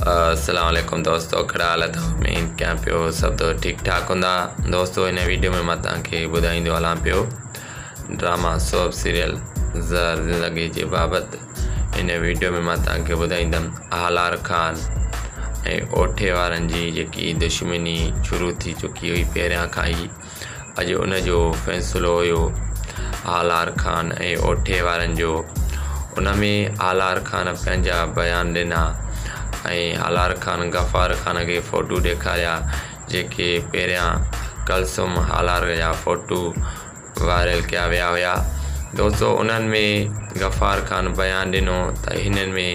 السلام عليڪم دوستو ڪھڙا حال اٿو اميد ڪيان پيو سڀ دوست ٺيڪ ٺاڪ ھوندا دوستو ھن ويڊيو ۾ مان توھان کي ٻڌائيندو ھلان پيو ڊراما سوپ سيريل زھر زندگي جي بابت ھن ويڊيو ۾ مان توھان کي ٻڌائيندم ھالار خان ۽ اوٺي وارن جي جيڪي دشمني شروع ٿي چڪي ھئي پهريان کان ئي اڄ ان جو فيصلو هيو هالار خان ۽ اوٺي وارن جو. ان ۾ هالار خان پنهنجا بيان ڏنا ۽ هالار خان غفار خان کي فوٽو ڏيکاريا جيڪي پهريان ڪلثوم هالار جا فوٽو وائرل ڪيا ويا هيا. دوستو انهن ۾ غفار خان بيان ڏنو ته هنن ۾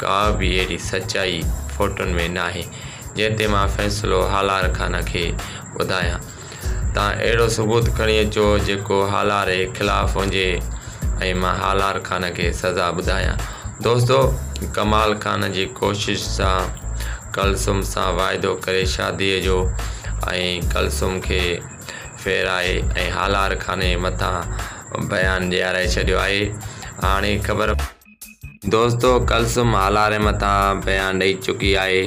ڪا به اهڙي سچائي فوٽن ۾ ناهي جنهن تي مان فيصلو هالار خان کي ٻڌايان. تان اهڙو ثبوت کڻي اچو جيڪو هالار جي خلاف هجي ۽ مان هالار خان کي سزا ٻڌايان. دوستو ڪمال خان جي ڪوشش سان ڪلثوم سان واعدو ڪري شادي جو ۽ ڪلثوم کي ڦيرائي ۽ هالار خان جي مٿان بيان ڏيارائي ڇڏيو آهي. هاڻي خبر. دوستو ڪلثوم هالار مٿان بيان ڏئي چڪي آهي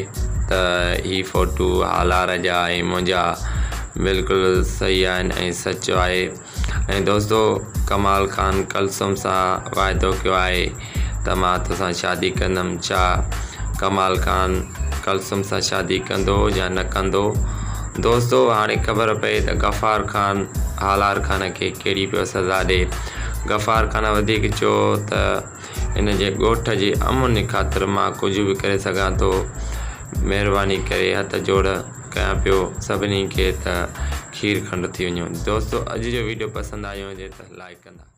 ته هي فوٽو هالار جا ۽ منهنجا بلڪل صحيح آهن ۽ سچ آهي ۽ دوستو ڪمال خان ڪلثوم سان واعدو ڪيو آهي ته مان توسان شادي ڪندم ڇا ڪمال خان ڪلثوم سان شادي ڪندو يا نه ڪندو دوستو هاڻي خبر پئي ته غفار خان هالار خان کي ڪهڙي پيو سزا ڏي غفار خان وڌيڪ چيو ته هن جي ڳوٺ جي امن خاطر مان ڪجهه به ڪري سگهان ٿو مهرباني ڪري هٿ جوڙ ڪيان پيو سڀني کي ته کير کنڊ ٿي وڃو دوستو اڄ جو ويڊيو پسند آيو هجي ته لائڪ ڪندا.